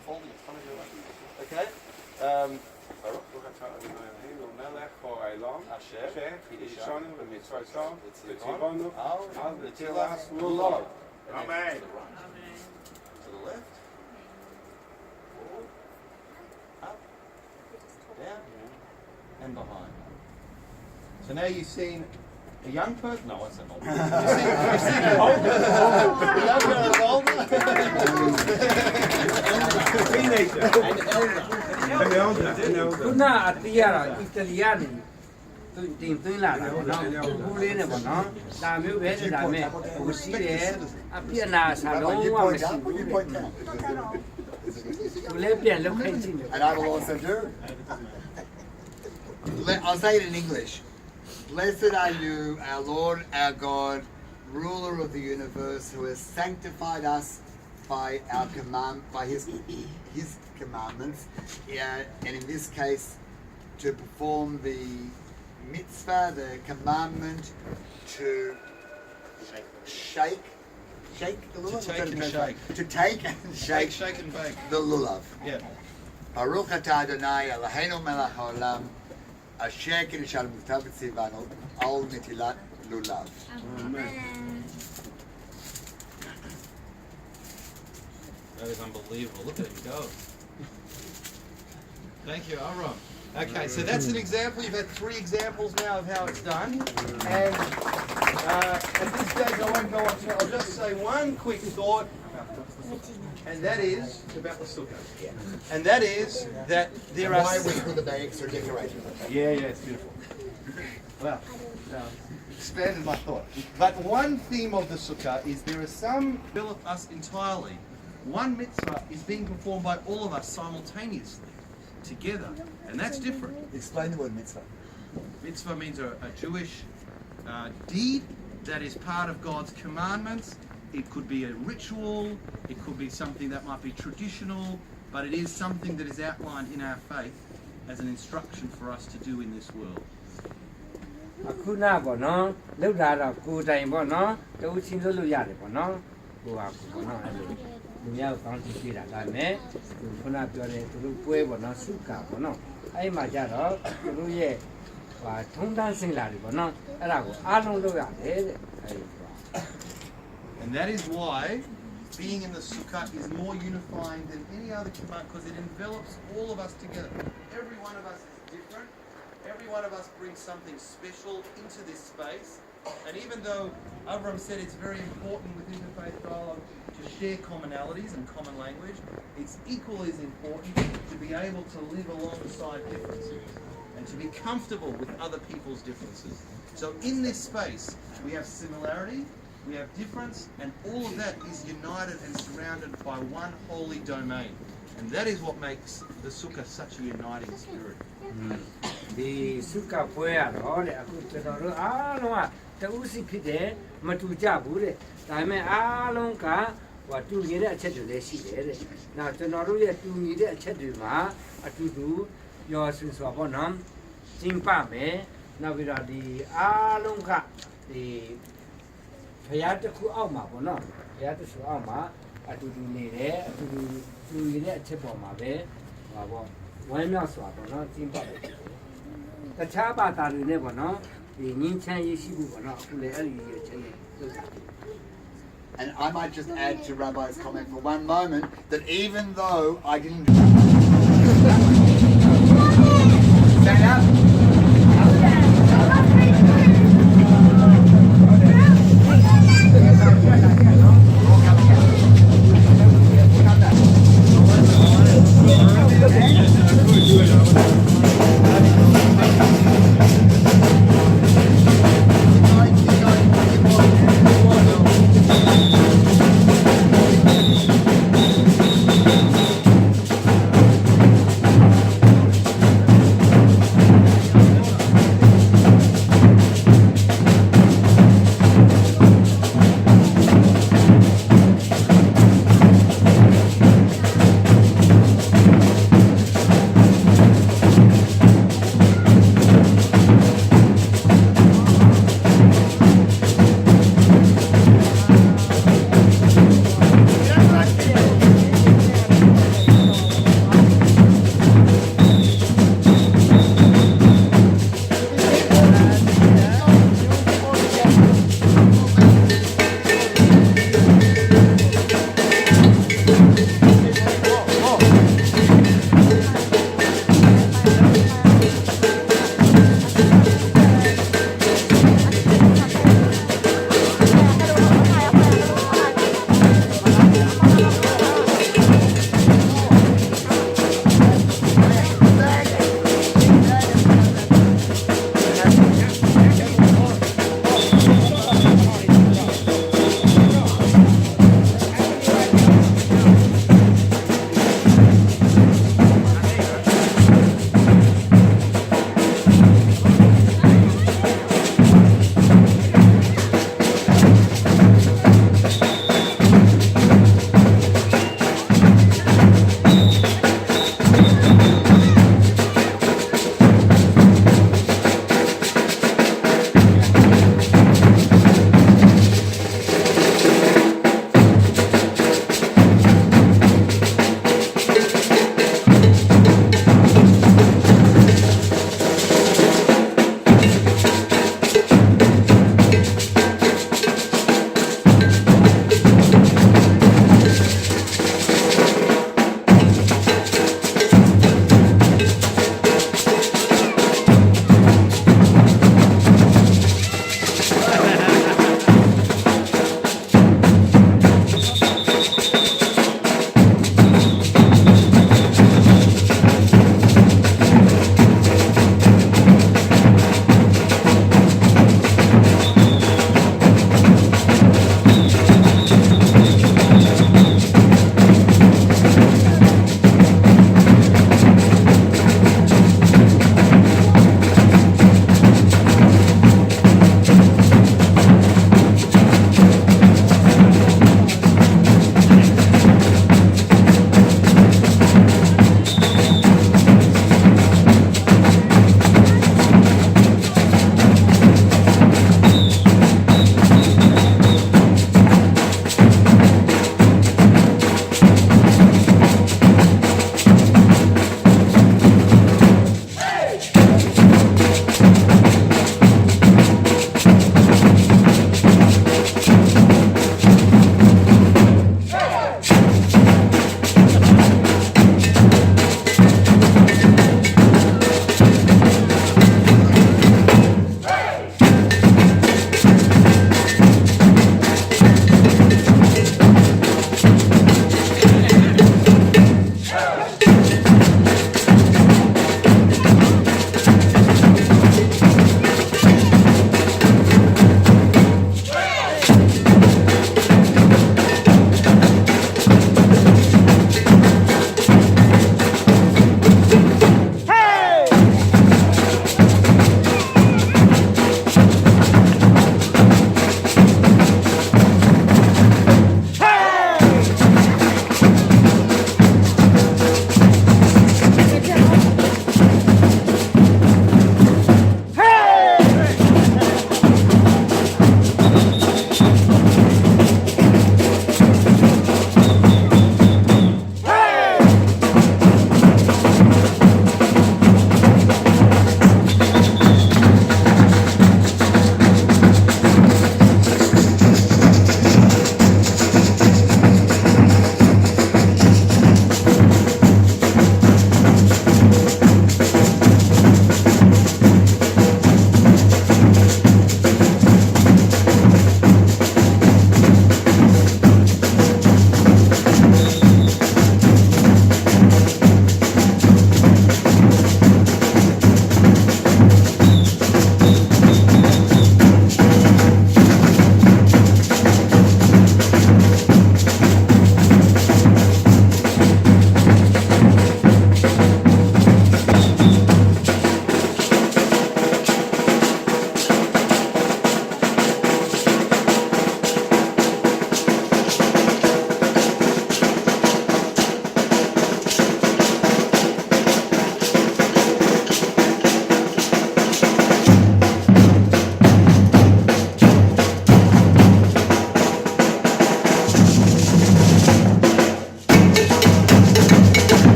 unfolding in front of your eyes. Okay. Um, ברוך אתה אדוני אלוהינו מלך העולם אשר שקידשנו במצוותיו וציוונו וציוונו על על נטילת נטילת לולב. לולב. And then Amen. To the right. To the left. Forward. Up. Down. And behind. So now you've seen a young person. No, I said older. You've seen an older, younger and older. Teenager. and elder. An elder. An elder. ခုနအတီးရတာအီတလီကနေသူတင်သွင်းလာတာပေါ့နော်ဘူးလေးနဲ့ပေါ့နော်ဒါမျိုးပဲဒါမဲ့ဟိုရှိတယ်အပြစ်နာဆာလုံး You ဝ point မရှိ up or ဘူး you point down? သူလည်းပြန်လုတ်ခိုင်းကြည့်တယ် And I will also do. I'll say it in English. Blessed are you, our Lord, our God, ruler of the universe, who has sanctified us by our command, by His His commandments, yeah, and in this case, to perform the mitzvah, the commandment to shake, shake the lulav. To take and shake. To take and shake, Shake, shake and bake. the lulav. Yeah. Baruch atah Adonai Eloheinu melech haolam asher kiddushanu b'mitzvotav v'tzivanu al netilat lulav. Amen. That is unbelievable. Look at him go. Thank you, Avram. Okay, so that's an example. You've had three examples now of how it's done. And at this stage, I won't go on to, I'll just say one quick thought, and that is about the sukkah. And that is that there are. Why we put the bags are decorated. Yeah, yeah, it's beautiful. Well, expanded my thought. But one theme of the sukkah is there are some envelop us entirely. One mitzvah is being performed by all of us simultaneously, together, and that's different. Explain the word mitzvah. Mitzvah means a Jewish deed that is part of God's commandments. It could be a ritual, it could be something that might be traditional, but it is something that is outlined in our faith as an instruction for us to do in this world. အခုနပေါ့နော်လုတ်တာတော့ကိုယ်တိုင်ပေါ့နော်တူချင်းလွတ်လို့ရတယ်ပေါ့နော်ဟိုဟာကိုပေါ့နော်အဲ့လိုလူများကိုကောင်းချီးပေးတာဒါမဲ့ခုနပြောတဲ့သူတို့ပွဲပေါ့နော်စုကာပေါ့နော်အဲ့မှာကြတော့သူတို့ရဲ့ဟာထုံးတန်းစင်လာတယ်ပေါ့နော်အဲ့ဒါကိုအားလုံးလုပ်ရတယ်တဲ့အဲ့ဒီကွာ And that is why being in the sukkah is more unifying than any other command because it envelops all of us together. Every one of us is different. Every one of us brings something special into this space. And even though Avram said it's very important with interfaith dialogue to share commonalities and common language, it's equally as important to be able to live alongside differences and to be comfortable with other people's differences. So in this space, we have similarity, we have difference, and all of that is united and surrounded by one holy domain. And that is what makes the sukkah such a uniting spirit. ဒီစုကပွဲရတော့တဲ့အခုကျွန်တော်တို့အားလုံးကတူးစီဖြစ်တယ်မတူကြဘူးတဲ့ဒါပေမဲ့အားလုံးကဟိုတူညီတဲ့အချက်တွေလည်းရှိတယ်တဲ့။နောက်ကျွန်တော်တို့ရဲ့တူညီတဲ့အချက်တွေမှာအတူတူရောဆွင်စွာပေါ့နော်ကျင်းပမယ်နောက်ပြီးတော့ဒီအားလုံးကဒီဖရာတစ်ခုအောက်မှာပေါ့နော်ဖရာတစ်ခုအောက်မှာအတူတူနေတယ်အတူတူတူညီတဲ့အချက်ပေါ်မှာပဲဟိုပေါ့ဝမ်းမြောက်စွာပေါ့နော်ကျင်းပတယ်ဖြစ်တယ် တခြားဘာသာတွေနဲ့ပေါ့နော်ဒီငင်းချမ်းရေးရှိဖို့ပေါ့နော်အခုလည်းအဲ့ဒီရချင်းနဲ့လုပ်တာ And I might just add to Rabbi's comment for one moment that even though I didn't stand up.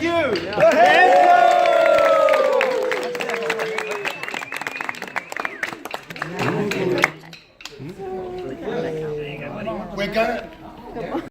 Thank you.